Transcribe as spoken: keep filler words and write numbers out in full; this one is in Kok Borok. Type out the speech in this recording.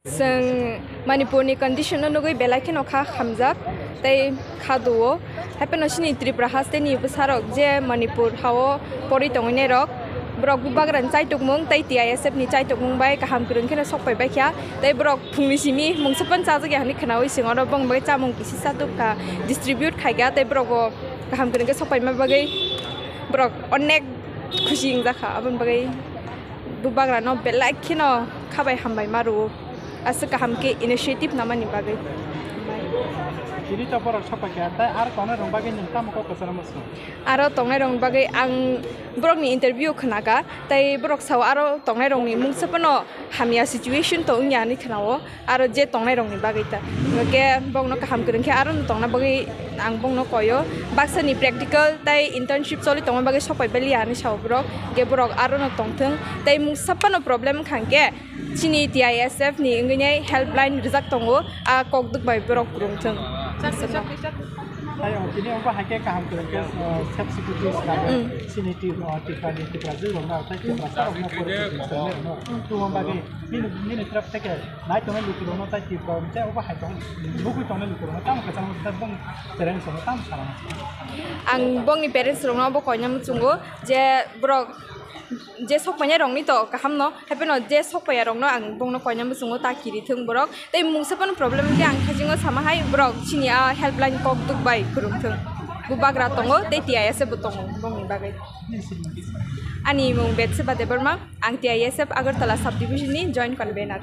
Chwng Manipurni condition no nugwi belai kheno kha hamjak tei kha duo. Hapheno chini Tripura hasteni bwsarok je Manipur hao porwi tongwinai rok, borok bubagrani chaitukmung tei T I S F ni chaitukmung bai kaham kwrwng kheno sok pai bai kha. Tei borok phungni simi mungsa pan chajak ya hinwi khwnawi chwng oro bongni bagwi chamung kisi cha tubkha, distribute khaikha tei borok bo kaham kwrwng khe sok paima bagwi borok onek khusi wngjak kha. Aboni bagwi bubagrano belai kheno khabai hambai ma rwo, aswk kaham khe initiative namani bagwi. Tini to borok sok paikha, tei aro tongnai rok bagwi nwng tamo kok kwcharo muchung? Aro tongnai rok bagwi ang borokni interview khwnakha, tei borok sao aro tongnai rokni mungsa phano hamya situation to wngya hinwi khwnao. Aro je tongnai rokni bagwi ta. Hwnkhe bongno kaham kwrwng khe aro no tongna bagwi ang bongno koyo. Baksa ni practical tei internship choli tongma bagwi sok pai baliya hinwi sao borok. Hwnkhe borok aro no tongthwng. Tei mungsa phano problem wngkha hwnkhe chini T I S F ni wngwi nai helpline rijak tongo. A kok duk bai borok kwrwngthwng. Ayang, tini obo hai khe kaham kwrwng khe, uh, self security swnamwi Mm. chini Tri-, uh, Tripura ni Tiprajwk rokno tei Tiprasa rokno porichai swnamwi rokno tubuma bagwi nini, nini terap theke nai tongnai lukurokno tei Tripura ni tei obo hai tong, nugwi tongnai lukurokno tamo kwchangma khe bong parents rokno tamo sana. Ang bongni parents rokno obo koina muchungo je borok je sok painai rokni to kaham no, hapheno je sok paiya rokno ang bongno koina muchungo ta kiri thung borok. Tei mungsa phano problem wngkhe ang thajingo sama hai borok chini a helpline kok duk bai kwrwng thung. Bubagra tongo tei T I S F bo tongo bongni bagwi. Ani mung Betseba Debbarma, ang T I S F Agartala subdivision ni joint convener.